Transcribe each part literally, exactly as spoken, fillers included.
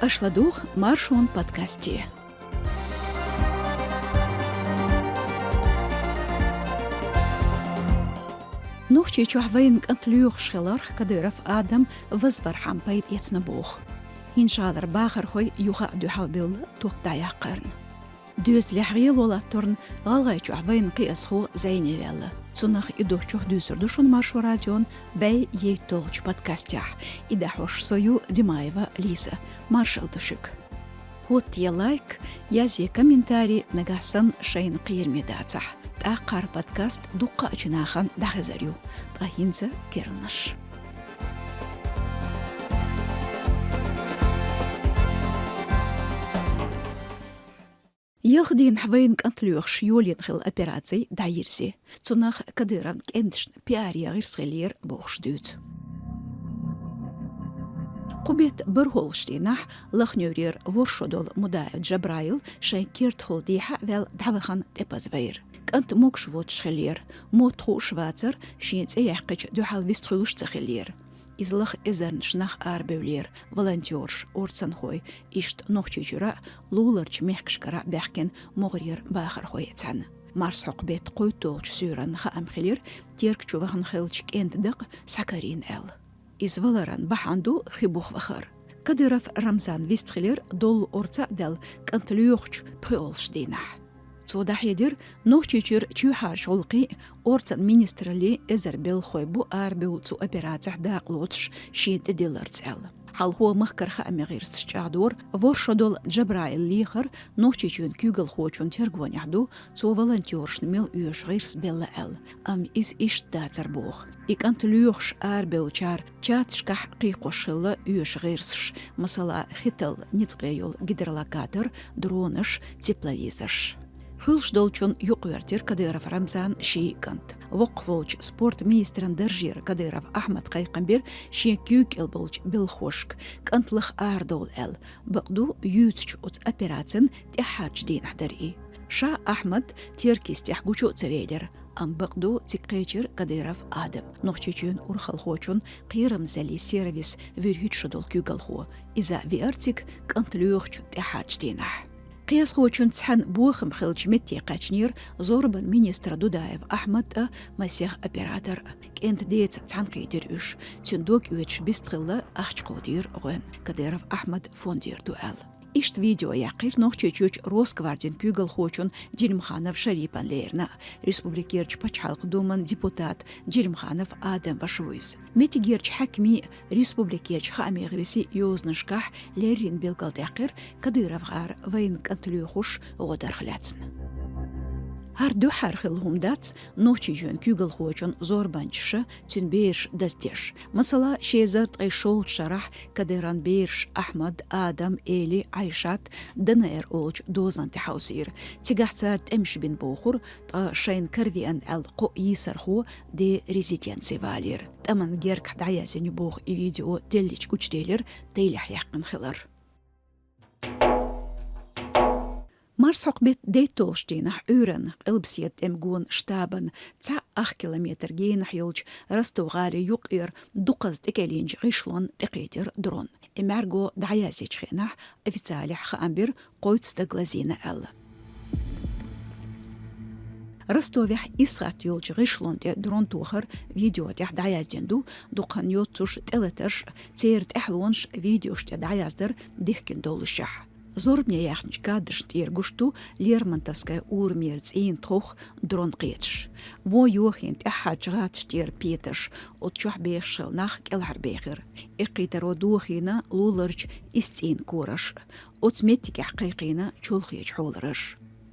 Аша ладугӀу Маршон подкасте. Нохчийчохь вайна кӀант лоьхуш хиларх Кадыров Адам вазвархьама пайда эцна боху. ХӀинца шалара бахархой юха а дуьхьал бевлла топ дӀаяккхарна. Доьзалехь гӀело латторна ГӀалгӀайчохь вайна кхиазхо зӀене ваьлла. Цунах а, и доцчух а дуьйцур ду шуна Маршо радион бӀе ейтталгӀачу подкастехь. И дӀахьош со ю, Димаева Лиза. Маршалла ду шуьга. ХӀоттае лайк, язъе комментарий, нагахь санна шайна кхераме дацахь. ТӀаккха хӀара подкаст дуккха а чу нахана дӀахезар ю. Ткъа хӀинца керланаш. Ялх дийнахь вайна кӀант лоьхуш йолийна хилла операци дӀайирзи. Цунах Кадыровн кӀенташна пиаре гӀирс хиллера бохуш дуьйцу. Кху беттан бархӀолгӀачу дийнахь Лахневрера ворхӀ шо долу Мудаев Джабраил шайн кертахула дехьа а ваьлла дӀавахана тӀепаза вайра. КӀант могуш воцуш хиллера, мотт хууш вацара, шен цӀе яьккхича дуьхьал вистхуьлуш ца хиллера. Иза лаха эзарнаш нах арабевллера, волонтёраш, орцанхой, иштта Нохчийчуьра а, луларчу мехкашкара а баьхкина могӀарера бахархой цхьаьна. Марсхьокху беттан кхойтталгӀачу суьйранна хаам хилира, Терка чу вахана хиллачу кӀентан дакъа схьакарийна аьлла. Иза валаран бахьана ду хи буха вахар. Кадыров Рамзан вистхилира доллу орца а даьлла кӀант лоьхучу пхоьалгӀачу дийнахь. Цо дӀахьедира, Нохчийчуьра чоьхьарчу гӀуллакхийн, орцан министраллин эзар белхахой бу арабевлла цу операцехь дакъа лоцуш шена тӀедилларца аьлла. Хьалхо махкара хаамийн гӀирсаша чӀагӀдора, ворхӀ шо долу Джабраил лехар Нохчийчоьнан куьйгалхочун тергонехь ду, цо волонтёрашна мел оьшу гӀирс белла аьлла. Амма иза иштта дацара боху. И кӀант лоьхуш арабевллачара чаташкахь кхайкхош хилла оьшу гӀирсаш, масала, хи талла ницкъе йолу гидролокатор, дронаш, тепловизорш. Хуьлуш долчун юкъагӀертира Кадыров Рамзанан ши кӀант. Воккхах волчу спорт министран даржера Кадыров Ахьмада кхайкхам бира шен куьйга кӀел болчу белхахошка, кӀант лаха арадовла аьлла, бакъду, юьйцучу оцу операцин тӀаьххьарчу дийнахь дара и. Ша Ахьмад Теркйистехь гучу а ца велира, амма бакъду, цига кхечира Кадыров Адам, Нохчийчоьнан урхалхочун кхерамзаллин сервисан вуьрхӀитта шо долу куьйгалхо. Иза а веара цига кӀант лоьхучу тӀаьххьарчу дийнахь. Кхиазхочун цхьаьна бохам хиллачу метте кхаьчнера зорбанан министр Дудаев Ахьмад а, масех оператор а. КӀентан деца цхьаьна кхийтира уьш. Цуьнан дог оьцуш бистхилла ахча кховдийра гӀоьнна, Кадыров Ахьмада фондера ду аьлла. Иштта видео яьккхира Нохчийчуьрчу Росгвардин куьйгалхочун Делимханов Шарипан лерина а. Республикерчу Пачхьалкхан Думан депутат Делимханов Адам ваша ву иза. Меттигерчу хьаькамийн а, республикерчу хаамийн гӀирсийн а йозанашкахь леррина билгалдаьккхира Кадыровгара вайна кӀант лоьхуш гӀо дарх лаьцна. ХӀара дуьххьара хилла хӀума дац Нохчийчоьнан куьйгалхочун зорбанчаша цуьнан бераш даздеш. Масала, ши эзар ткъе шолгӀачу шарахь Кадыровн бераш Ахьмад, Адам, Эли, Ӏайшат ДНР олучу дозан тӀе хьовсийра. Цигахь цара тӀемаш бина бохура, ткъа шайна каравеана аьлла кхо йийсархо ден резиденце валийра. ТӀеман гергахь дӀаязйина ю боху и видео деллачу гучуделира, тайлехь яьккхина хилар. Марсхьокху беттан дейтталгӀачу дийнахь Ӏуьйранна Къилбаседа тӀеман гонан штабан цхьа ах километр генахь йолчу Ростов-гӀалин юккъера дукхазза тӀекӀелйинчу гӀишлонна тӀекхийтира дрон. И мӀаьрго дӀаязйечу хенахь официалехь хаам бира кхойтта стаг лазийна аьлла. Ростовехь Исхат йолчу гӀишлонна тӀе дрон тохар видео тӀехь дӀаяздина ду, дукха хан йоццуш тӀелатарш а, церан тӀаьхьалонаш а видеош тӀе дӀаяздар дихкина доллушехь. Зорбане яьхначу кадрашна тӀера гуш ду Лермонтовская урамера цӀийнан тховх дрон кхеташ. Вон йохийна тӀаьххьарчу гӀаташ тӀера петарш, оцу чохь бехаш хилла нах кӀелхьарбехира. Эккхийтаро дохийна луларчу исс цӀийнан кораш, оцу меттигехь кхайкхийна чолхечу хьолараш.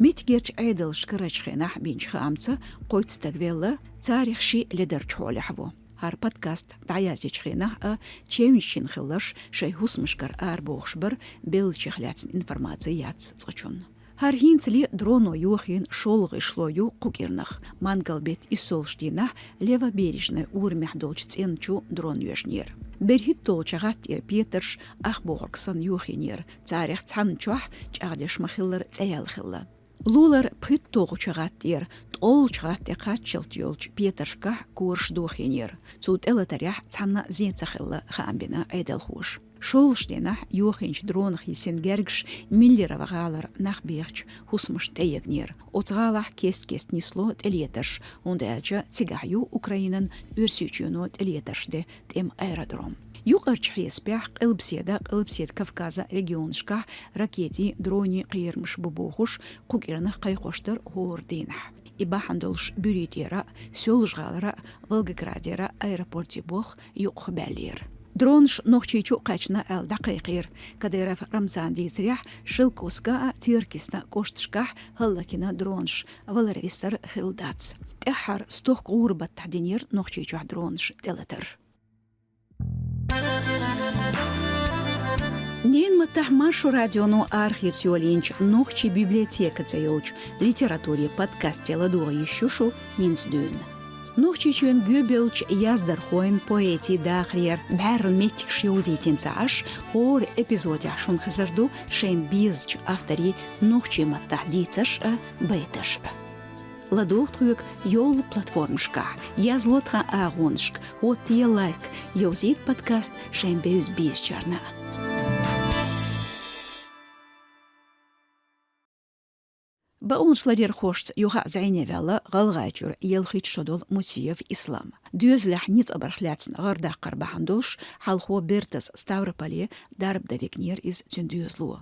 Меттигерчу Ӏедалша карарчу хенахь бинчу хаамца, кхойтта стаг велла, царах шиъ ледарчу хьолехь ву. ХӀара подкаст дӀаяздечу хенахь а чевнаш чина хилларш шайн хӀусамашкара арабохуш бара, беллачех лаьцна информаци яц цкъачунна. ХӀара хӀинцале дроно йохийна шолгӀа гӀишло ю кху кӀирнах. Мангал-беттан иссолгӀачу дийнахь Левобережная урамехь долчу цӀен чу дрон йоьшнера. БерхӀитталгӀачу гӀатта тӀера петарш, ах бохург санна, йохийнера. Царах цхьанна чохь, чӀагӀдеш ма-хиллара, цӀе яьлла хилла. Лулара пхуьйтталгӀачу гӀатта тӀера, Олучу гӀатта тӀе кхаччалц йолчу петаршкахь кораш дохийнера. Цу тӀелатарехь цхьанна а зен ца хилла, хаам бина Ӏедалхоша. ШолгӀачу дийнахь йохийначу дронах йисина гергаш Миллерово гӀалара нах бехачу хӀусамашна тӀеегнера. Оцу гӀалахь кест-кеста нисло тӀелетарш, хӀунда аьлча цигахь ю Украинан Оьрсийчоьно тӀелетарш де тӀеман аэродром. Юкъарчу хьесапехь, Къилбаседа, Къилбаседа Кавказан регионашкахь ракетийн, дронийн кхерамаш бу бохуш, кху кӀирнах кхайкхош дара хӀора дийнахь. И бахьана долуш Буьрий тӀера а, Соьлжа-ГӀалара а, Волгоградера а аэропортийн болх юкъахбаьллера. Дронаш Нохчийчу а кхаьчна аьлла дӀакхайкхийра. Кадыров Рамзана дийцарехь, Шелковскан а, Теркистан а кӀошташкахь хӀаллакйина дронаш, валар-висар хилла дац. ТӀаьххьара стохка гӀуран баттахь динера Нохчийчохь дронаш тӀелатар. Ненан маттахь Маршо радионо арахеца йолийначу «Нохчийн библиотека» цӀе йолчу литературин подкасте ладогӀа йиш ю шу хӀинца дуьйна. Нохчийчоьнан гоьбевллачу яздархойн, поэтийн дахарера бӀаьрла меттигаш йовзийтина ца Ӏаш, хӀора эпизодехь шуна хезар ду шайна безачу авторийн нохчийн маттахь дийцарш а, байташ а. ЛадогӀа тхоьга йолу платформашкахь, язло тхан агӀонашка, хӀоттае лайк, йовзийта подкаст шайн бевза-безачарна. Бакъонашларъярхошца юха а зӀене ваьлла ГӀалгӀайчуьра ялхитта шо долу Мусиев Ислам. Доьзалехь ницкъ барх лаьцна гӀар даккхар бахьана долуш, хьалхо бертаза Ставрополе дарба дан вигнера иза цуьнан доьзало.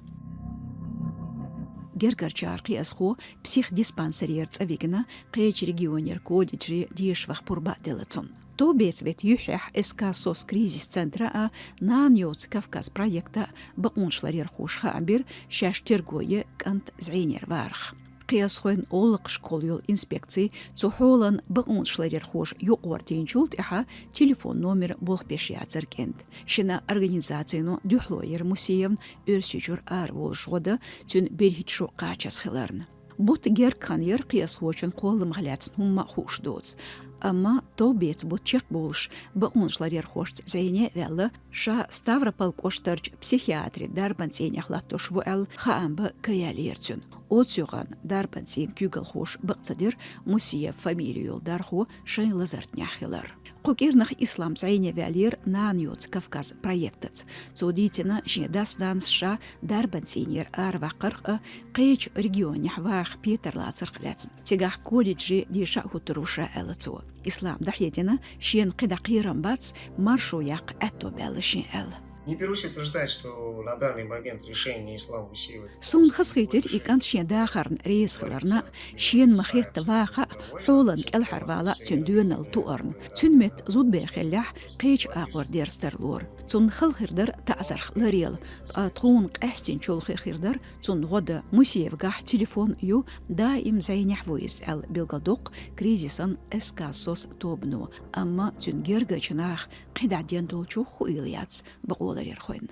Гергарчара кхиазхо психдиспансерера цӀа вигна, кхечу регионера колледже деша ваха пурба а делла цунна. Товбеца беттан юьххьехь СК «СОС» кризис центра а, «Нана йоцу Кавказ» проекта а бакъонашларъярхоша хаам бира шаьш терго е кӀант зӀенера варах. Кхиазхойн гӀуллакхашкахула йолу инспекци цу хьолан бакъонашларъярхоша юкъара дийначул тӀаьхьа телефон номер болх беш яцара кӀентан. Шина организацино дуьхьало йира Мусиевна Оьрсийчуьра араволуш гӀо дан, цуьнан берхӀитта шо кхачаза хиларна. Бутт герга хан яра, кхиазхочун кхолламах лаьцна хӀумма а хууш доцу. Амма товбеца бутт чекхболуш, бакъонашларъярхошца зӀене а ваьлла, ша Ставрополь кӀоштарчу психиатрин дарбан цӀийнехь латтош ву аьлла, хаам бан ка яьллера цуьнан. Оцу юкъанна дарбан цӀийнан куьйгалхоша бакъ ца дира Мусиев фамили йолу дархо шайн лазартнехь хилар. Кху кӀирнах Ислам зӀене ваьллера «Нана йоцу Кавказ» проектаца. Цо дийцина, шен дас-нанас ша дарбан цӀийнера араваккхарх а, кхечу регионехь ваха петар лацарх а лаьцна. Цигахь колледже деша а хӀуттур ву ша, аьлла цо. Ислама дӀахьедина, шена кхидӀа кхерам бац, маршо яккха аьтто баьлла шен аьлла. Не берусь утверждать, что на данный момент решение Ислама Мусиева... Суна хазахийтира и кӀант шен дахарна реза хиларна, шена ма хетта ваха а, хьолан кӀелхьарвала а цуьнан доьналла туарна. Цуьнан метта зудбер хиллехь, кхечу агӀор дерза тарлора. Цунна хала хир дара таӀзарх ларъяла, ткъа тхуна къаьстинчул хир дара цунна гӀо дан. Мусиевгахь телефон ю, даим зӀенехь ву иза, аьлла билгалдоккху кризисан СК «СОС» тобано, амма цуьнан гергарчу наха кхидӀа ден долчух хуийла яц бакъоларъярхойн.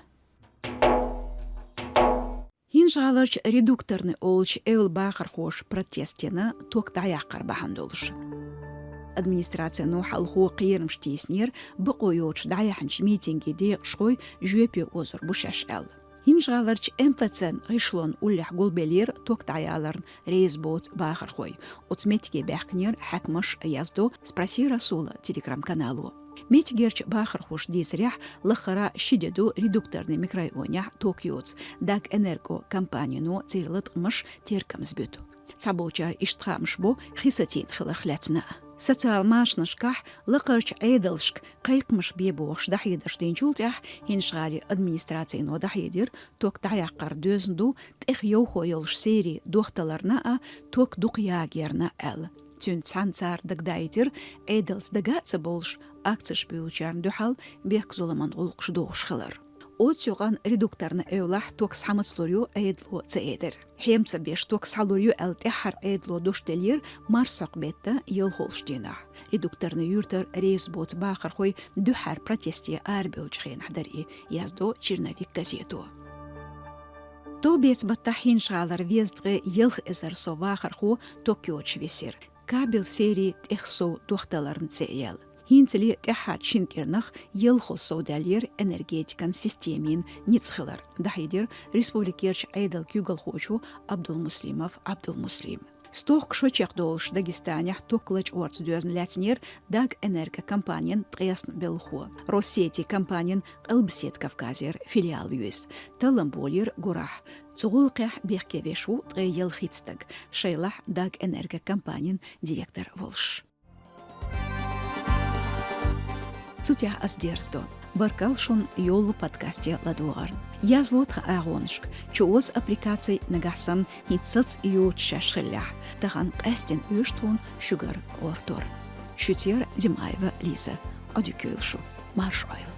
ХӀинжа-ГӀаларчу Редукторный олучу эвла бахархоша протест йина ток дӀаяккхар бахьана долуш. Администрацино хьалхо кхерамаш тийсинера, бакъо йоцуш дӀаяьхьначу митинган декъашхой жоьпе озур бу шаьш аьлла. ХӀинжа-ГӀаларчу МФЦ-н гӀишлон уллехь гулбеллера ток дӀаяларна реза боцу бахархой. Оцу меттиге баьхкинера хьаькамаш, яздо «Спроси Расула» телеграм-канало. Меттигерчу бахархоша дийцарехь, лаххара ши де ду Редукторный микрорайонехь ток йоцу, Дагэнерго компанино церан латкъамаш теркамза буьту. Цхьаболчара иштта хаамаш бо хи сацийна хиларх лаьцна а. Социал машанашкахь лакхарчу Ӏедалшка кхайкхамаш бе бохуш дӀахьедарш динчул тӀаьхьа, ХӀинжа-ГӀалин администрацино дӀахьедира, ток дӀаяккхар доьзна ду тӀех йовхо йолуш серий дохталарна а, ток дукха ягъярна аьлла. Цуьнца цхьаьна цара дагадаийтира, Ӏедалца дага а ца бовлуш, акцеш буьйлучарна дуьхьал бехк-зуламан гӀуллакхаш дохуш хилар. Оцу юкъанна Редукторный эвлахь ток схьамацлур ю Ӏедало ца элира. Хьем ца беш ток схьалур ю аьлла, тӀаьххьара Ӏедало дош деллера марсхьокху беттан ялхолгӀачу дийнахь. Редукторный юьртара реза боцу бахархой дуьххьара протесте арабевллачу хенахь дара и, яздо «Черновик» газето. Товбеца баттахь ХӀинжа-ГӀалара везткъе ялх эзар сов вахархо ток йоцуш висира, кабель серий тӀех сов дохталарна цӀе а яьлла. ХӀинцале тӀаьххьарчу шина кӀирнах ялхолгӀа сов даьллера энергетикан системин ницкъ хилар, дӀахьедира республикерчу Ӏедалан куьйгалхочо Абдулмуслимов Абдулмуслима. Стохка шо чекхдолуш Дагестанехь ток лачкъорца доьзна лаьцнера Дагэнерго компанин ткъесна белхо. Россети компанин Къилбаседа Кавказера филиал ю иза. Таллам болийра гурахь. Цу гӀуллакхехь бехке веш ву ткъе ялхитта стаг, шайлахь Дагэнерго компанин директор волуш. Цу тӀехь ас дерзадо. Баркалла шуна йолу подкасте ладогӀарна. Язло тхан агӀонашка, чуоза аппликаций, нагахь санна хӀинца саца йоцуш шаьш хиллехь, тахана къаьсттина оьшу тхуна шуьгара гӀортор. Шуьца яра Димаева Лиза. Ӏодика йойла шу. Марша Ӏойла.